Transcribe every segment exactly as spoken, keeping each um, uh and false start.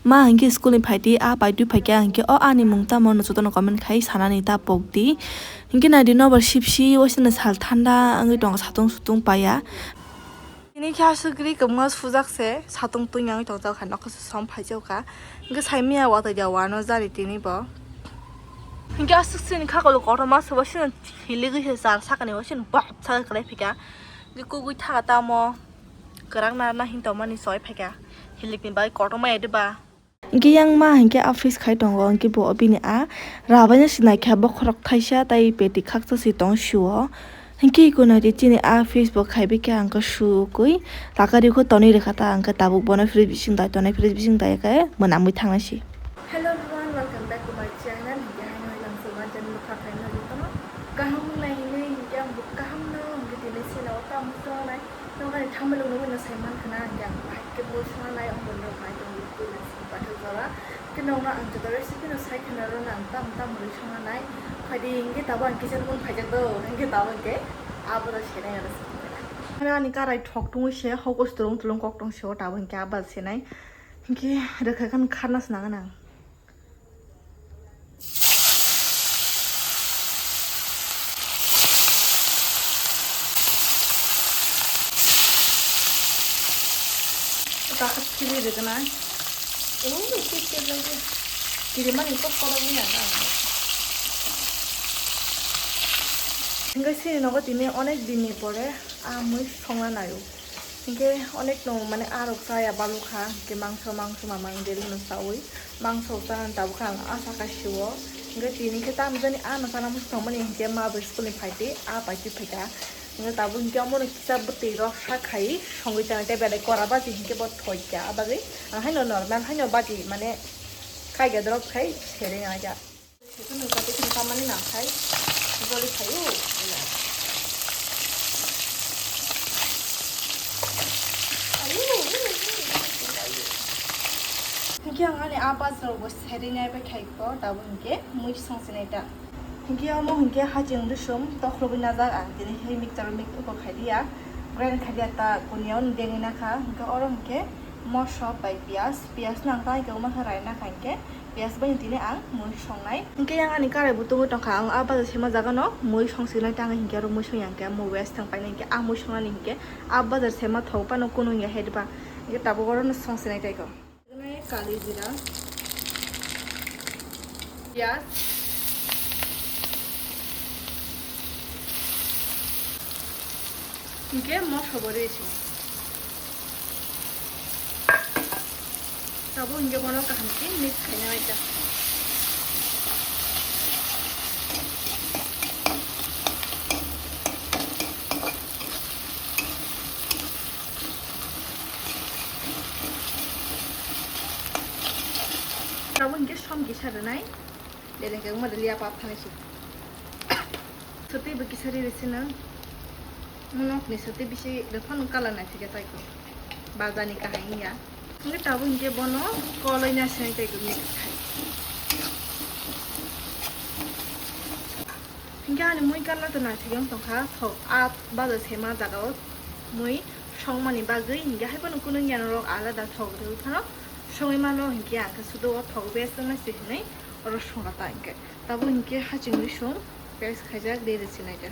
Ma hinkhe school ni phaidi, a paitwi phaikha hinkhe o ani mung tamo no jotono comment khai sanani ta pokdi. Hinkhe naidi nobar sipsi waisano sal thanda wngwi tongo, satung sutung paiya. Tini khe aswk ri kwbangma sujak se, satung tungya wngwi tongjak kha, nokha se som phaijakha. Hinkhe saimanya watwi da wano jani tini bo. Hinkhe aswk sini khakolo kotorma se waisano hiligwi se char sakani waisano bap sa kwlai phika. Hinkhe kugui thaga tamo kwrak narwkna hin tongmani soi phika. Hilikni bagwi kotorma ya diba? Hinkhe yang ma hinkhe a freeze khai tongo, hinkhe bo bini a rabaino se naikha bokhorok thaisa tei peti khaksa se tong sio. Hinkhe iko naidi chini a freeze bo khaibai khe ang khe sukwi takari kho tonwi rwkha ta, ang khe tabuk bono freeze bising dai tonwi, freeze bising dai khe mwnamwi thangnai se. Hello everyone, welcome back to my channel. Hinkhe haino haino ang se ma channel kha khaina jotono kaham wngnai hinwi hinkhe ang bo kaham no hinkhe tini sino tamo tongnai. Nokni thambilok nugwi no sai mankha na, hinkhe ang bahai khe mui songna nai, o borok nai tongwi twi nai sini pathak jora. Khe nokno ang joto recipe no sai khna rwna ang tam tam mui songna nai. Phaidi hinkhe tabuk ang kitchen mung phaijak do, hinkhe tabuk hinkhe abo da senai aro songna. Hwnwi ani karai thok tungwi se, hokos tulung tulung kok tong se, o tabuk hinkhe abo da senai. Hinkhe rwkha khe kharna se nang nang. Takhuk chili rwgwna. Uuu, kis kis lagdi. Kirimani kok kotorni ang ang. Hinkhe sini nogo tini onek dinni pore a mui songna naio. Hinkhe onek no mane arok chaya balukha, hinkhe mangso, mangso mamang daily no chaui, mangso chanani tabukha ang asa kaisio. Hinkhe tini khe tamo jani ano chana muchung tongmani hinkhe ma bai school ni phaidi, a paitwi phaikha. Hinkhe tabuk hinkhe omono kisa bwtwi rok sak khai songwi chanai tei belai kora baji hinkhe bo thoikha, a bagwi ang haino normal haino baji mane kaiga drop khai sereng aja. Seko nung kati kini kamani nang khai joli khayu. Hinkhe ang ani a bajra bo serinai bai khai ko, tabuk hinkhe mui songsinai ta. Hinkhe omo hinkhe haching dusum tokhrobi najak, ang tini hai mixture mix uko khai dia, grind khai dia ta, kuniya o dengwi nakha. Hinkhe oro hinkhe moso bai piyaj, piyaj nang tai khe omo khe rai nakha hinkhe. Piyaj bai tini ang mui songnai. Hinkhe yang ani karai bo tungwi tongkha, ang a bajar sima jaga no mui songsinai tang hinkhe oro mui songya hinkhe mui waste thang painai hinkhe a mui songnani hinkhe a bajar sima thok phano kunu ya hediba hinkhe tabuk oro no songsinai taiko. Kali jira, piyaj, hinkhe moso bo rwi sini. Tabuk hinkhe bono kaham khe mix khaina naikha. Tabuk hinkhe som kisa rwnai. Belai khe wngma de liya pap thani si. Sotwi bo kisa riri sino. Nokni sotwi bisi rwphano colour naithokya taiko. Bajani kahai wngya. Hwnkhe tabuk hinkhe bono koloi nasinai taiko mix khai. Hinkhe ani mui colour to naithokya wng tongkha. Thok a bajar sema jagao mui songmani bagwi hinkhe haiphano kunu nyanrok alada thok rwphano songwi mano hinkhe ang khe sudo o thok bes wngna si hinwi oro songkha ta hinkhe. Tabuk hinkhe hachingwi song paste khaijak de rwsinai de.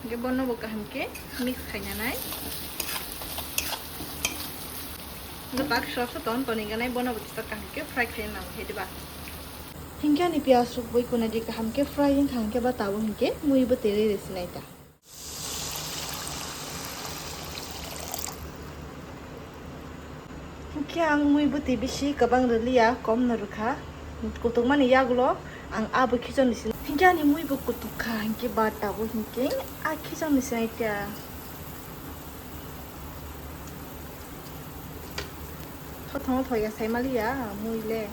Hinkhe bono bo kaham khe mix khaina nai. Hinkhe baksa baksa ton toni ganai bono bo kisa kaham khe fry khaina nango hidiba. Hinkhe ani piyaj rok bui kunadi kaham khe fry wngkha hinkhe ba tabuk hinkhe mui bo terwi rwsinai ta. Hinkhe ang mui bwtwi bisi kwbang rwliya, komno rwkha. Kutukmani yagulo ang abo khichonni sini. Hinkhe ani mui bo kutuk kha, hinkhe ba tabuk hinkhe a khichonni sinai ta. Thothong thoya sai maliya mui le.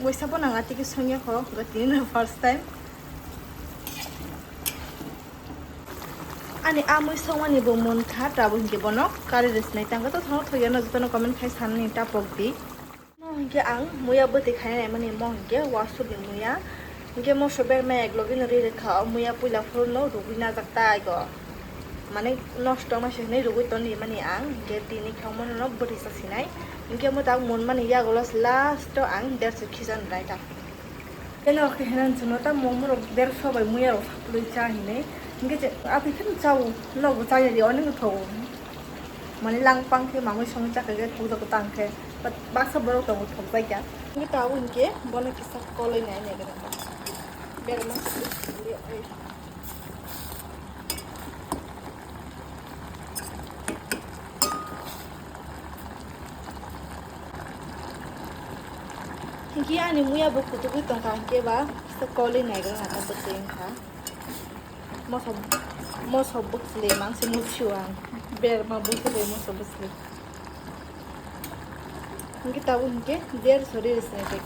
Waisa bo nang atiki songya kho, tini no first time. Ani a mui songmani bo mon kha, tabuk hinkhe bono kari rwsinai tangkha. To thono thoyano jotono comment khai sanani ta pok di. Mo hinkhe ang muya bwtwi khainai mani mo hinkhe wasuk ni muya. Hinkhe moso berma ek logi no ri rwkha, o muya puila phuru no rugwi najak ta aigo. Mane nosto wngma se hinwi rwgwi ton rimani ang, hinkhe tini khe omono bwrwi sa sinai. Hinkhe omo tak munmani yagulo last o ang derso khijan rai ta. Eno khe hinan chwngno ta momo rok derso bai muya rok saplwi cha hinwi. Hinkhe je atwi khe chao, nogo chaya di, onek thogo. Mane langpang khe mamui songwi chakha khe thokjak tang khe. But baksa borok tongo thokjak ya. Hinkhe tabuk hinkhe bono kisa koloi nai nai gana. Berma. Hinkhe ani muya bo kutugwi tongkha, hinkhe ba kisa kolwi naigra nata bwswi wngkha. Moso, moso bwsli mangsi mutsio ang. Berma bwsli, moso bwsli. Hinkhe tabuk hinkhe derso ri sini tek.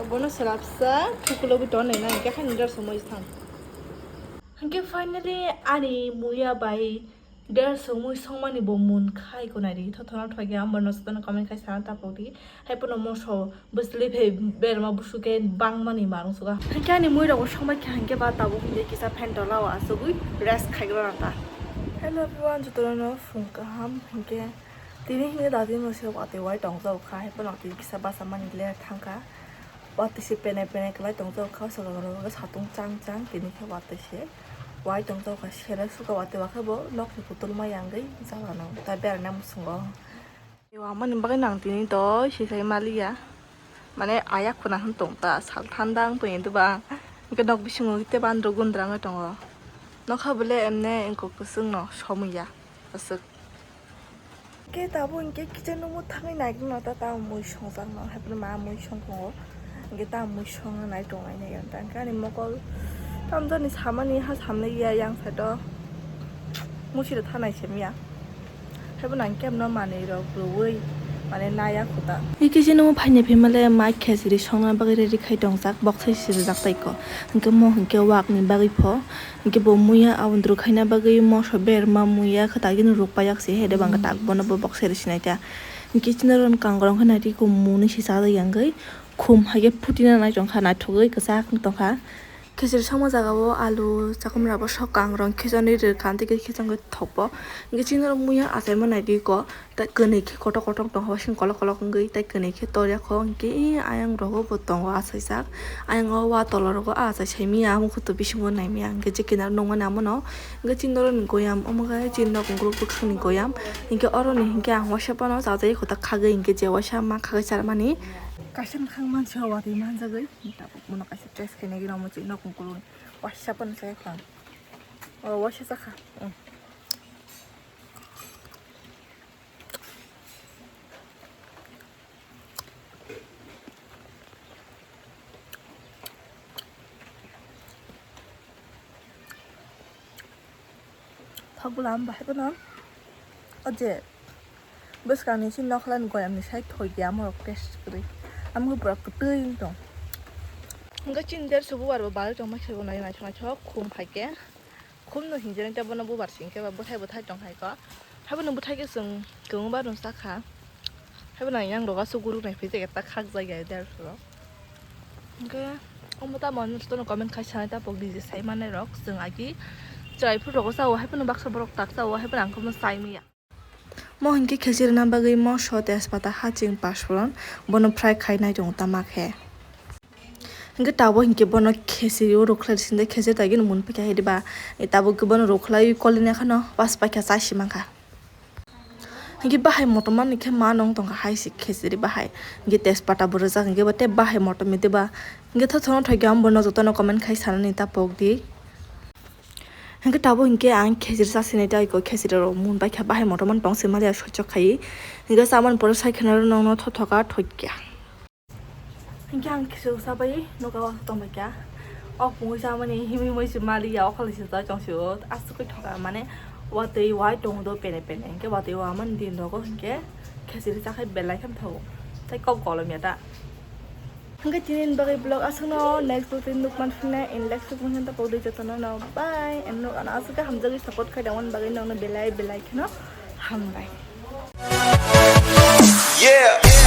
Bono swrapsa thukulogo tonwi na hinkhe haino derso moi thang. Hinkhe finally ani muya bai derso mui songmani bo mun khai ko nai di, thothona thoi khe ang bono jotono comment khai sana tapok di. Hai pono moso bwsli phai berma busu khe bangmani manung suga. Hinkhe ani mui rok bo songbai kha hinkhe ba tabuk hinkhe kisa fan tola o asugwi rest khai gra ta. Hello everyone, jotono phung kaham hinkhe tini hinkhe dadi no se watwi wai tong jao kha, hai pono tini kisa basa mani le thang kha. Watwi se pene pene kwlai tong jao kha, saka saka satung chang chang tini khe watwi se. Wai tong tong kha sele suka watwi ba khe bo nokni kutul ma yangwi jala no ta berana muchungo. Ewa mani bagwi nang tini to sisai maliya. Mane aya khuna hwn tong ta sal thanda wng tong duba. Hwnkhe nok bisingo tei bandro gundra wngwi tongo. Nokha bole emne wngkok kwchwng no somwi ya aswk. Khe tabuk hinkhe kitchen room o thangwi naikhwna ta, ta mui songjakno, haikhe ma mui song tongo, hinkhe ta mui songna nai tongo, nai nai ta hinkhe ani mokol tamjani samani ha samlai ya, yang side o musi rok thanai simiya, haibo nang kemno manwi rok rwui mane naya khuta. Kitchen room o phaini phimale mai khejri songna bagwi ready khai tongjak, boksai sijak tai ko, hinkhe mo hinkhe wak ni bagwi pho. Hinkhe bo muya aboni rwkhaina bagwi moso berma muya kwtal gini rwkpaiyak se hai de bangkha tak bono bo boksai rw sinai ta. Hinkhe chini oro kangrong khe naitwi khe mungni se chajak yangwi khum hai khe phutina nai tongkha naithogwi kwchak wng tongkha. Khichiri songma jaga o alu chakwmra bo sok kangrong khichonwi rwkha tei khichongwi thokbo. Hinkhe chini oro muya achaima naitwi kho. Tai kwnwi khe kotor kotor tongkha, wasing kolok kolok wngwi, tai kwnwi khe torya kho, hinkhe ayang rogo bo tongo achaijak. Ayang o wa tola rogo achai saimanya, amukhuto bisingo naimanya, hinkhe je kinaro nukmani amono, hinkhe chini oro ni goyam, omo khe chini nok ungkuluk bwkhakni goyam, hinkhe oro ni hinkhe ang waisa phano chajagwi kho ta khagwi, hinkhe je waisa ma khagwi charmani. Kaisa bwkhak mansi o watwi manjagwi, tabuk bono kaisa test khainai gini omo chini nok ungkulukni waisa phano chaya kho ang. O waisa chakha. Thok bwlam bahai phano o je bwskangni se nokhlani goyamni side thoi ya, amorok test kwrwi, amo borok kwtwi wng tong. Hwnkhe chini derso bubar bo balai tongma khe bo naithok naithok khum hai khe. Khumno hinjani tei bono bubar singkhe ba bwthai bwthai tong hai kho. Haibono bwthai khe chwng kwbangma rwng sakha. Haibono yang rogo aswk guruk nai phai jageta khakjak ya derso. Hwnkhe omo tamo nw jotono comment khai sanai ta pok di je sai manai rok chwng agi chwrai phuru rogo chao haibono baksa borok tak chao haibono ang khe sai manya. Mo hinkhe khechirina bagwi moso, tejpata, haching, pachforon bono fry khai nai tongo tama khe. Hinkhe tabuk hinkhe bono khechiri o rwkhlai sindi, khechiri tai gini mun paikha hidiba. Tabuk khe bono rwkhlai kolini kheno pas paikha chai si mankha. Hinkhe bahai motom mani khe ma nong tongkha hai se khechiri bahai. Hinkhe tejpata bo rwjak hinkhe bo tei bahai motom hidiba. Hinkhe thothono thoikhe ang bono jotono comment khai sanani ta pok di. Hinkhe tabuk hinkhe ang khechiri chasinai tei iko khechiri rok mun bai kha bahai motom mani tong se mali ya sochok khai. Hinkhe chamani pore sai kheno nongno thothoka thoikya. Hinkhe ang khechiri chabai nogo tong bai kha. Ok mui chamani himwi mui se mali ya okhali se chai tong se o aswk thoka mane watwi wai tong do pene pene hinkhe watwi wa mani din rogo hinkhe khechiri chakhai belai khe thago tei kok kolom ya ta. Hwnkhe tini ni bagwi vlog aswkno, next vlog tini nukman phine in next vlog mungsa ta pok dui jotono no bye and nuk ano aswk khe hamjagwi support khai dangmani bagwi nokno belai belai kheno hambai. Yeah.